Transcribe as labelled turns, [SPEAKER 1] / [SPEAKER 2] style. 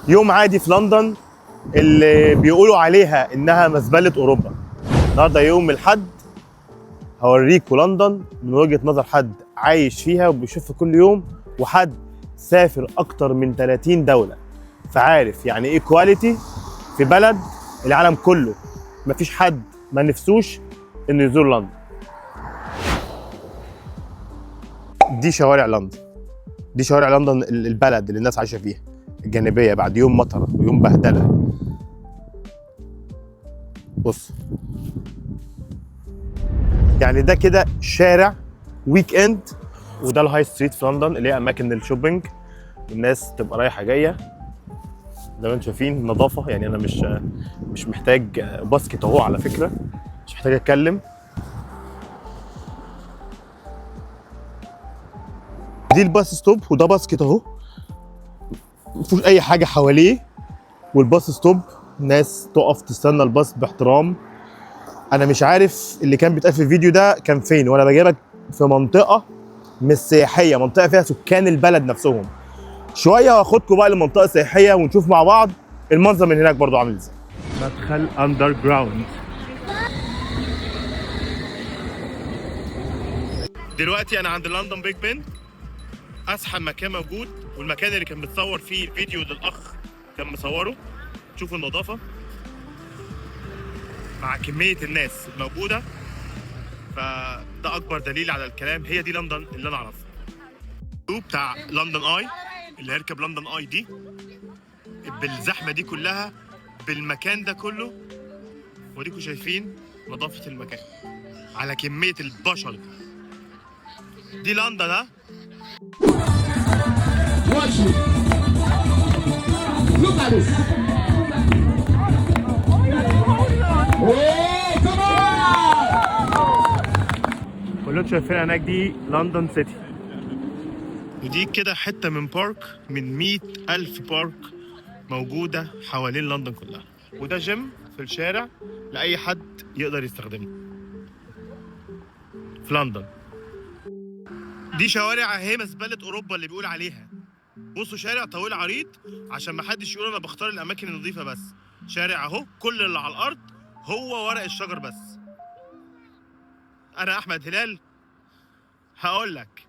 [SPEAKER 1] يوم عادي في لندن اللي بيقولوا عليها انها مزبلة اوروبا. النهارده يوم الحد، هوريكم لندن من وجهة نظر حد عايش فيها وبيشوفها كل يوم، وحد سافر اكتر من 30 دولة، فعارف يعني ايه quality في بلد العالم كله. مفيش حد ما نفسوش انه يزور لندن. دي شوارع لندن، دي شوارع لندن، البلد اللي الناس عايشه فيها الجانبية بعد يوم مطر ويوم بهدله. بص يعني ده كده شارع weekend، وده ال high street في لندن اللي هي اماكن ال shopping، الناس تبقى رايحة جاية زي ما انتم شايفين. نظافة، يعني انا مش محتاج basket اهو على فكرة، مش محتاج اتكلم. دي ال bus stop، وده basket اهو مفيهوش اي حاجة حواليه، وال bus stop ناس تقف تستنى الباص باحترام. انا مش عارف اللي كان بيتقال في الفيديو ده كان فين، وانا بجيبك في منطقة مش سياحية، منطقة فيها سكان البلد نفسهم. شوية واخدكم بقى لمنطقه سياحية ونشوف مع بعض المنظر من هناك برضو عامل ازاي. مدخل underground. دلوقتي انا عند لندن بيج بن، ازحم مكان موجود، والمكان اللي كان بتصور فيه الفيديو للاخ كان مصوره. شوفوا النظافة مع كمية الناس الموجودة، فده اكبر دليل على الكلام. هي دي لندن اللي انا اعرفها. بتاع لندن اي، اللي هيركب لندن اي دي بالزحمة دي كلها بالمكان ده كله، وديكوا شايفين نظافة المكان على كمية البشر. دي لندن. ها
[SPEAKER 2] Watch me. Look at this. Hey, come on!
[SPEAKER 1] واللي انتوا شايفينها هناك دي لندن city، ودي كده حتة من park من 100,000 park موجودة حوالين لندن كلها. وده جيم في الشارع لأي حد يقدر يستخدمه في لندن. دي شوارع اهي مزبلة أوروبا اللي بيقول عليها. بصوا شارع طويل عريض عشان ما حدش يقول أنا بختار الأماكن النظيفة بس. شارع أهو كل اللي على الأرض هو ورق الشجر بس. أنا أحمد هلال هقول لك